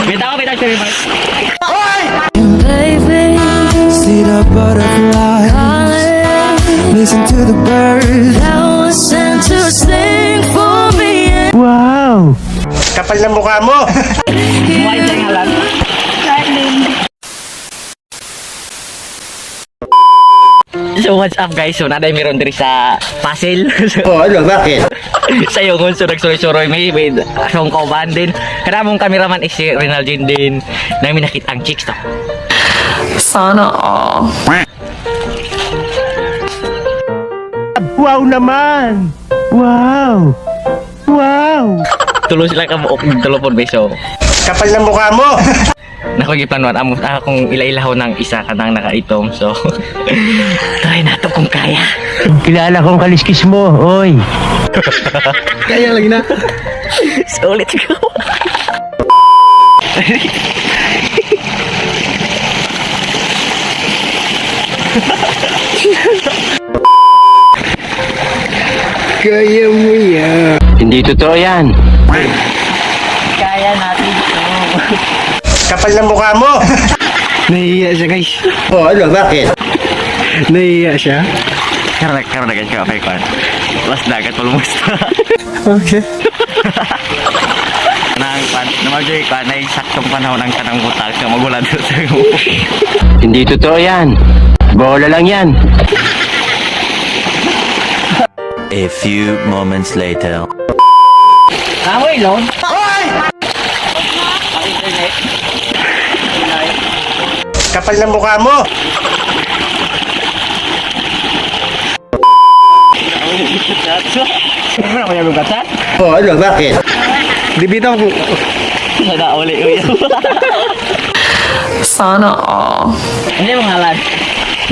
Bitaw, bitaw siya, Mark. Baby, See the butterflies, calling. Listen to the birds. That was sent to sing for me. Wow! Kapal ng mukha mo! Buhay siya nga lang. Charlene. So what's up, guys? So naday meron diri sa Pasil. Oh, ano, bakit? Sa yung so nagsuroy-suroy may with akong kauban din. Kada mong cameraman is si Rinaldin din. Namin nakita ang chicks to. Sana all. Wow naman! Wow! Wow! Tulo sila ka buok, tulo po beso. Kapal ng mukha mo! Nako giplanuan amo akong ilailaho ng isa kanang nakaitom. So try na to kung kaya. Kilala kong kaliskis mo, oy! Kaya lagi na. So let's go. Kaya mo yan. Hindi totoo yan. Kaya natin to. Kapal ng mukha mo! Nahihiya siya, guys. Oh, ano, bakit? Nahihiya siya. Karon karon na guys, ka kwan. Las dagat palumusta. Okay. Nang kwan, namagay kwan na saktong panahon ang kanang butak sa magulad sa Hindi totoo yan. Bola lang yan. A few moments later. Kahoy, lon. Hoy! Ang internet. Kapal ng mukha mo! Ano kaya lugatan? Oh, ano, bakit? Di bitaw. Sada uli uy. Sana all. Hindi mo ngalan.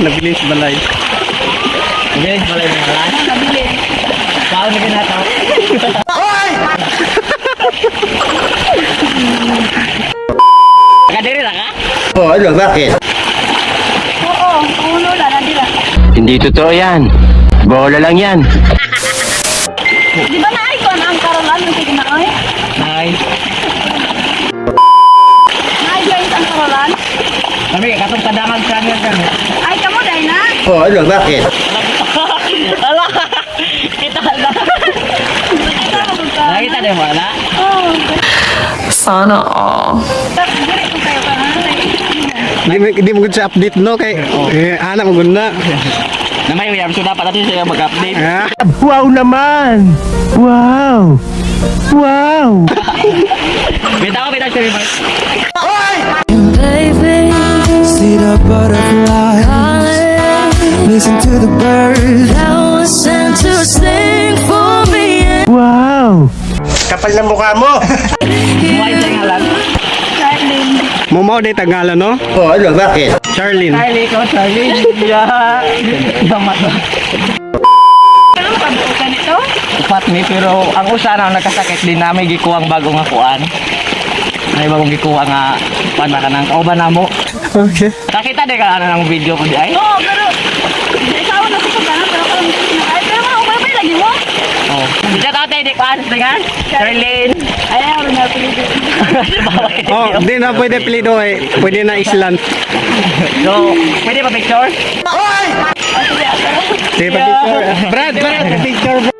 Nabilis balay. Hindi balay mo ngalan. Nabili. Kaon na ginato. Hoy! Kadiri ra ka? Oh, ano, bakit? Oo, ulo na, nandila. Hindi totoo yan. Bola lang yan. Di ba na-icon ang karolan yung sige na oy? Nay. Na-join ang karolan? Kami katong kadangan sa amin kami. Ay, kamo dahil na. Oh, ano, bakit? Ala. Kita na. Nakita mo kung ka. Nakita din mo ala. Oo. Sana all. Dili ko kayo ka. Di mo gud sa update no kay eh, anak mo gud na. Namay uyab so dapat natin siya mag-update. Ah, Wow naman! Wow! Wow! Bitaw bitaw siya, Mark. Baby, See the butterflies, calling. Listen to the birds. That was sent to sing for me. Wow! Kapal ng mukha mo! Buhay siya nga lang. Charlene. Mumao day tagala no? Oh, ano, bakit? Charlene. Charlie, ikaw Charlie. Yeah. Yamat. Pero pag-ukan ito? Upat ni pero ang usa na nagkasakit din namin gikuha ang bagong akuan. May bagong gikuha nga pan ba kanang kauban namo. Okay. Nakita din ka ano ng video ko di ay. Oo, pero ikaw na si Kuya, pero kung ay, pero mga ubay lagi mo. Oh. Shout out di kuan tingan. Charlene. Ay, ako na pili. Oh, di na pwede pilido eh. Pwede na island. So, pwede pa picture? Di pa picture. Brad, Brad, picture.